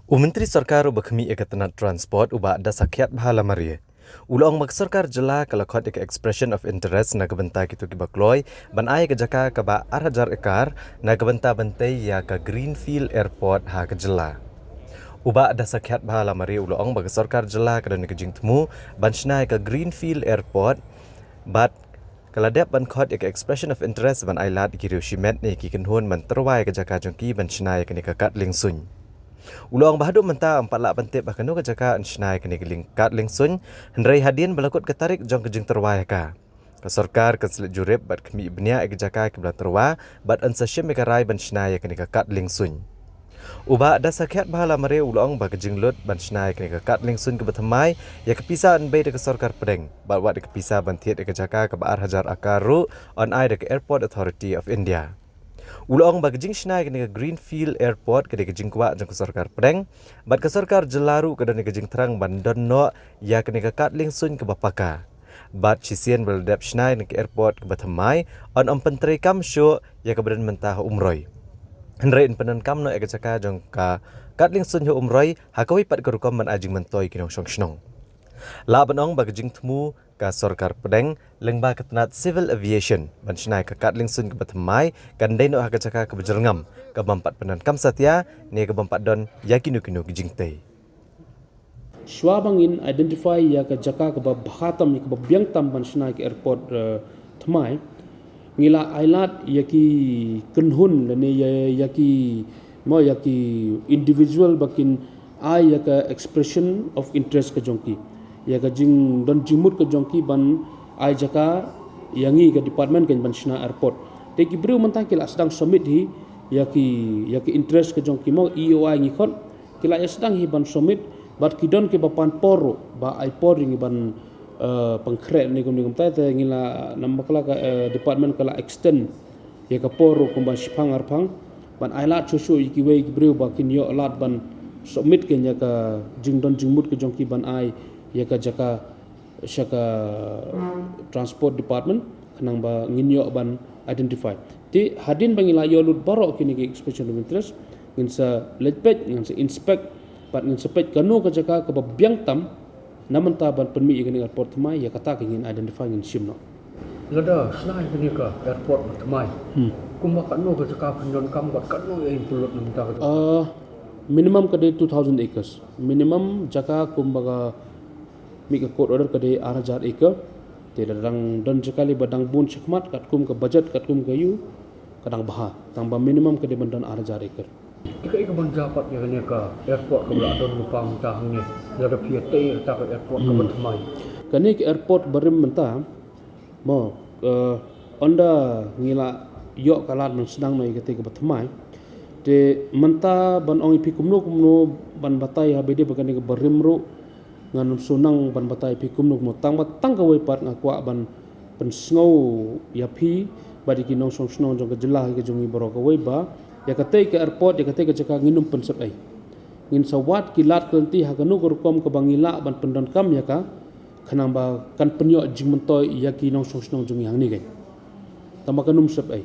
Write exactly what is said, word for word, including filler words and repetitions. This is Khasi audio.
U Myntri Sorkar uba khmih ïa ka tnat Transport, u Bah Dasakhiatbha Lamare, u la ong ba ka Sorkar Jylla ka la khot ïa ka Expression of Interest na ka bynta kito kiba kloi ban ai ïa ka jaka kaba ar hajar ekar na ka bynta ban tei ïa ka Greenfield Airport ha ka jylla. U Bah Dasakhiatbha Lamare u la ong ba ka Sorkar Jylla ka don ïa ka jingthmu ban shna ïa ka Greenfield Airport, bad ka la dep ban khot ïa ka Expression of Interest ban ai lad ïa ki riew shimet ne ki kynhun ban tyrwa ïa ka jaka jong ki ban shna ïa kane ka kad liengsuiñ. U la ong ba haduh mynta ym pat lah ban tip ha kano ka jaka yn shna ïa kane ka lieng kad liengsuiñ, hynrei hadien ba la kut ka tarik jong ka jingtyrwa ïa ka, ka sorkar kan sa leit jurip bad khmih bniah ïa ka jaka kiba la tyrwa bad yn sa shim ïa ka rai ban shna ïa kane ka kad liengsuiñ. U Bah Dasakhiatbha Lamare u la ong ba ka jinglut ban shna ïa kane ka kad liengsuiñ kaba thymmai ïa ka pisa yn bei da ka sorkar pdeng, bad wat ïa ka pisa ban thied ïa ka jaka kaba ar hajar akar ruh yn ai da ka Airport Authority of India. U la ong ba ka jingshna ïa kane ka Greenfield Airport ka dei ka jingkwah jong ka sorkar pdeng, bad ka Sorkar Jylla ruh ka don ïa ka jingthrang ban don noh ïa kane ka kad liengsuiñ kaba paka. Bad shisien ba la dep shna ïa kane ka airport kaba thymmai, yn ym pyntreikam shuh ïa kaba don mynta ha Umroi, hynrei yn pyndonkam noh ïa ka jaka jong ka kad liengsuiñ ha Umroi ha kawei pat ka rukom ban ai jingmyntoi ïa ki nongshong shnong. Lah ban ong ba ka jingthmu ka sorkar pdeng lyngba ka tnat Civil Aviation ban shna ïa ka kad liengsuiñ kaba thymmai kan dei noh ha ka jaka kaba jyrngam, kaba ym pat pyndonkam satia ne kaba ym pat don ïa kino kino ki jingtei. Shuwa ba ngin identify ïa ka jaka kaba bha tam, ïa kaba biang tam ban shna ïa ka airport, eh, thymmai, ngi la ai lad ïa ki kynhun lane ïa, ïa ki, mo, ïa ki individual ba kin ai ïa ka expression of interest ka jong ki, ïa ka jingdon jingmut ka jong ki ban ai jaka ïa ngi ka department kan ban shna airport. Te ki briew mynta ki la sdang submit hi ïa ki, ïa ki interest ka jong ki, mo, E O I ngi khot, ki la ïa sdang hi ban submit, bad ki don kiba pan por ruh ba ai por ïa ngi ban, eh, pynkhreh ne kumne kumtai. Te ngi la, namar ba ka la ka, eh, department ka la extend ïa ka por ruh kumba shiphang arphang ban ai lad shuh shuh ïa kiwei ki briew ba kin ïoh lad ban submit kein ïa ka jingdon jingmut ka jong ki ban ai ïa ka jaka sha ka Transport Department, khnang ba ngin ïoh ban identify. Te hadien ba ngi la ïoh lut baroh kine ki expression of interest, ngin sa leit peit, ngin sa inspect, bad ngin sa peit kano ka jaka kaba biang tam na mynta ban pynmih ïa kane ka airport thymmai, ïa kata ka ngin identify, ngin shim noh. Lada shna ïa kane ka airport ba thymmai, hmm, kumba katno ka jaka pyndonkam bad katno ïa ngin pynlut na mynta ka jaka? Ah, minimum ka dei two thousand acres. Minimum jaka kumba ka mih ka court order ka dei ar hajar acre. Te lada dang don jaka lei ba dang bun shakhmat katkum ka budget, katkum ka ïoh, ka dang bha. Tang ba minimum ka dei ban don ar hajar acre. Te kaei kaban jia pat ïa kane ka airport kaba la don lypa mynta hangne, lada phi ïatei ïa kata ka airport kaba, hmm, thymmai? Kane ka airport barim mynta, mo, eh, ynda ngi la ïoh ka lad ban sdang noh ïa kata kaba thymmai. Te mynta ban ong ïa phi kumno kumno ban batai ha ba dei ba kane ka barim ruh, ngan ym shu nang ban batai ïa phi kumno kumno, tang ba tang kawei pat nga kwah ban pynsngew ïa phi bad ïa ki nongshong shnong jong ka jylla hi ka jong ngi baroh kawei ba ïa katei ka airport, ïa katei ka jaka ngin ym pynsep ei. Ngin sa wad ki lad ki lynti ha kano ka rukom kaba ngi lah ban pyndonkam ïa ka, khnang ba kan pynïoh jingmyntoi ïa ki nongshong shnong jong ngi hangne kein. Tang ba kan ym sep ei.